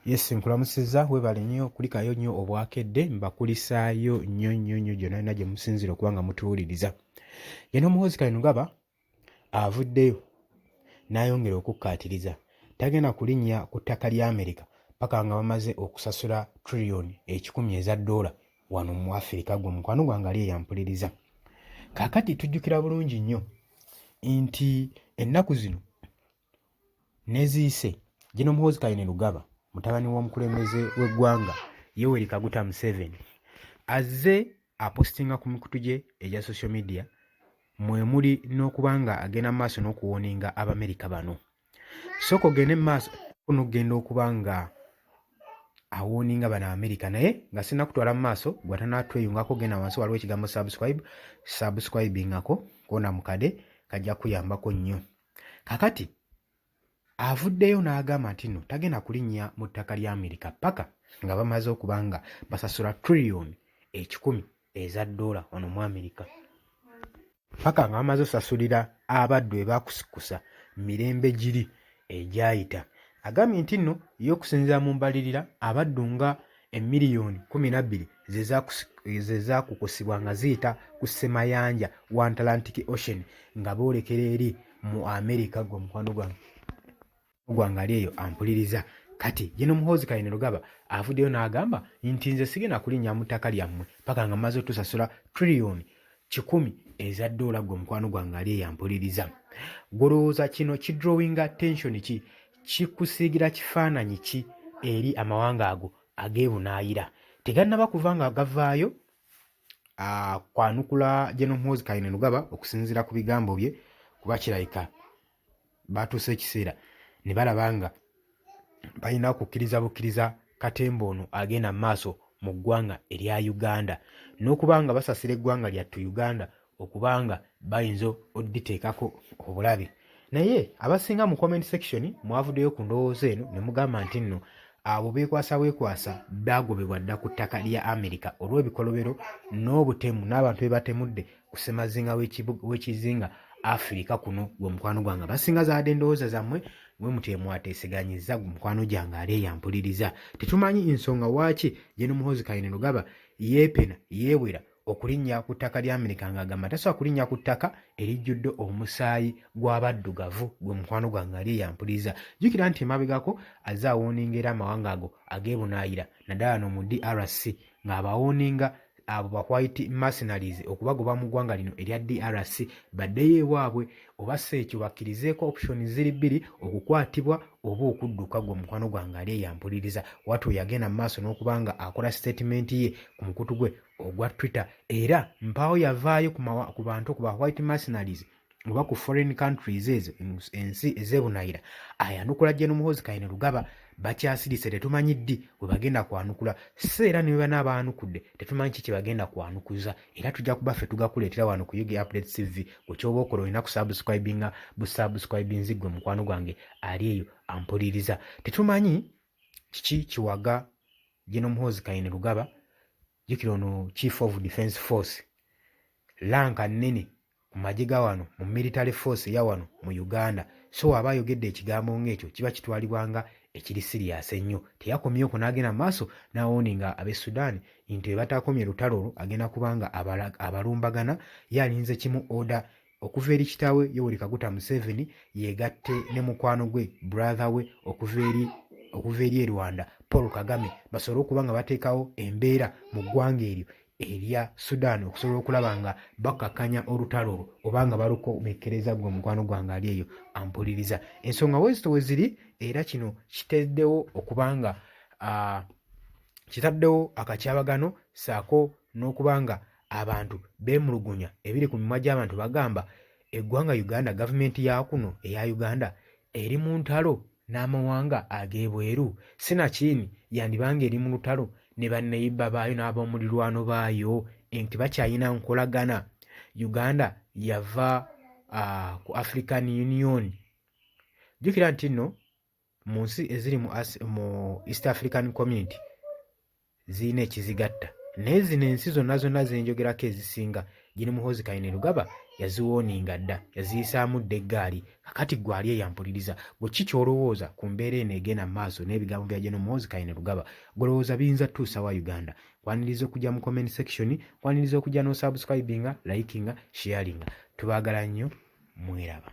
Yes, nkulamusizza, webale nnyo kulikayo nnyo obwakedde. Mbakulisaayo nnyo nnyo nnyo gyonna yonna gye musinziira okuba nga mutuwuliriza. Ye n'Omuhoozi Kainerugaba avuddeyo n'ayongera okukkaatiriza tagenda kulinnya ku ttaka lya Amerika paka nga bamaze okusasula trillion 100 eza ddoola wano mu Afirika. Gwe mukwano gwange ali eyampuliriza, kaakati tujjukira bulungi nnyo nti ennaku zino neziyise, General Muhoozi Kainerugaba, mutabani w'omukulembeze w'eggwanga Yoweri Kaguta Museveni, azze apostinga ku mikutu gye egya social media, mwe muli n'okuba nga agenda mu maaso n'okuwarninga Abamerika bano. Sooka ogende mu maaso n'okugenda okuba nga awarninga bano Amerika, naye nga sinakutwala mu maaso, gwatanatweyungako, genda wansi waliwo ekigambo "subscribe", subscribingako kona mukade kajja kuyambako nnyo. Kakati avuddeyo n'agamba nti nno tagenda kulinnya mu ttaka lya Amerika paka nga bamaze okuba nga basasula trillion 100 eza ddoola wano mu Amerika, paka nga bamaze osasulira abaddu ebakusikusa mirembe giri egyayita. Agambye nti nno ye okusinziira mu mbalirira, abaddu nga emiliyoni 12 ze zaakukusibwa nga ziyita ku ssemayanja wa Atlantic Ocean nga boolekera eri mu Amerika. Gwe mukwano gwange ali eyo ampuliriza, kati General Muhoozi Kainerugaba avuddeyo n'agamba nti nze sigenda kulinnya mu ttaka lyammwe paka nga mmaze otusasula trillion 100 eza ddoola. Gwe mukwano gwange ali eyo ampuliriza, golowooza kino kidrawinga attention ki, kikusiigira kifaananyi ki eri amawanga ago ag'ebunaayira? Tegannaba kuva nga gavaayo kwanukula General Muhoozi Kainerugaba okusinziira ku bigambo bye, kuba kirabika batuuse ekiseera ne balaba nga balina kukkiriza bukkiriza katemba ono agenda mu maaso mu ggwanga erya Uganda, n'okuba nga basasira eggwanga lyattu Uganda okubanga bayinza odditeekako obulabe. Naye abasinga mu comment section mwavuddeyo ku ndowooza eno ne mugamba nti nno abo beekwasa bwekwasa, baagobebwa dda ku ttaka lya Amerika olw'ebikolobero n'obutemu n'abantu be batemudde ku ssemazinga w'ekizinga Afirika kuno. Gwe mukwano gwange, abasinga zaadde endowooza zammwe mwe mutye mwateeseganyiza. Gwe mukwano gyange ali eyampuliriza, tetumanyi nsonga waaki General Muhoozi Kainerugaba yeepena yeewera okulinnya ku ttaka lya Amerika, ng'agamba tasobola kulinnya ku ttaka erijjudde omusaayi gw'abaddugavu. Gwe mukwano gwange ali eyampuliriza, jjukira nti emabegako azze awarninga era amawanga ago ag'ebunaayira, naddala no mu DRC, ng'abawarninga abo ba white mercenaries okubagoba mu ggwanga lino erya DRC baddeyo ewaabwe, oba si ekyo bakkirizeeko option ziri bbiri: okukwatibwa oba okudduka. Gwe mukwano gwange ali eyampuliriza, watu yagenda mu maaso n'okuba nga akola statement ye ku mukutu gwe ogwa Twitter, era mpaawo yavaayo ku bantu, ku ba white mercenaries oba ku foreign countries ezo ensi ez'ebunayira, ayanukula General Muhoozi Kainerugaba. Bakyasirise, tetumanyi ddi we bagenda kwanukula. So era ne bwe banaabaanukudde, tetumanyi ki kye bagenda kwanukuza, era tujja kuba ffe tugakuleetera wano ku UG Update TV. Gwe kyoba okola, olina kusubscribinga busubscribinzi. Gwe mukwano gwange ali eyo ampuliriza, tetumanyi kiki kiwaga General Muhoozi Kainerugaba. Jjukira ono Chief of Defence Force, rank nnene ku magye ga wano mu military force eya wano mu Uganda. So waaba ayogedde ekigambo ng'ekyo, kiba kitwalibwa nga ekiri serious ennyo. Teyakomye okwo, n'agenda mu maaso n'awarninga ab'e Sudan nti bwe batakomye lutalo olwo, agenda kubanga abalumbagana. Ye alinze kimu, order okuva eri kitaawe Yoweri Kaguta Museveni, yeegatte ne mukwano gwe, brother we okuva eri e Rwanda, Paul Kagame, basobole okuba nga bateekawo embeera mu ggwanga eryo erya Sudan okusobola okulaba nga bakkakkanya olutalo olwo oba nga balukomekkereza. Gwe omukwano gwange ali eyo ampuliriza, ensonga wezito we ziri, era kino kiteddewo okuba nga kitaddewo akakyabagano, ssaako n'okuba nga abantu beemulugunya. Ebiri ku mimwa gy'abantu, bagamba eggwanga Uganda, gavumenti ya kuno eya Uganda eri mu ntalo n'amawanga ag'ebweru, sinakini yandibanga eri mu lutalo ne banneiba baayo n'ab'omulirwano baayo nti bakyayina nkolagana. Uganda yava ku African Union. Jjukira nti nno mu nsi eziri mu East African Community zirina ekizigatta, naye zino ensi zonna zonna zenjogerako ezisinga, Gen Muhoozi Kainerugaba Yaziwooninga dda, yaziyisaamu dda eggaali. Kakati gwe ali eyampuliriza, gwe ki ky'olowooza ku mbeera eno egenda mu maaso n'ebigambo bya General Muhoozi Kainerugaba? Golowooza biyinza tuusa wa Uganda? Kwaniriza okujja mu comment section, kwaniriza okujja n'osubscribinga, likinga, sharinga. Tubaagala nnyo, mweraba.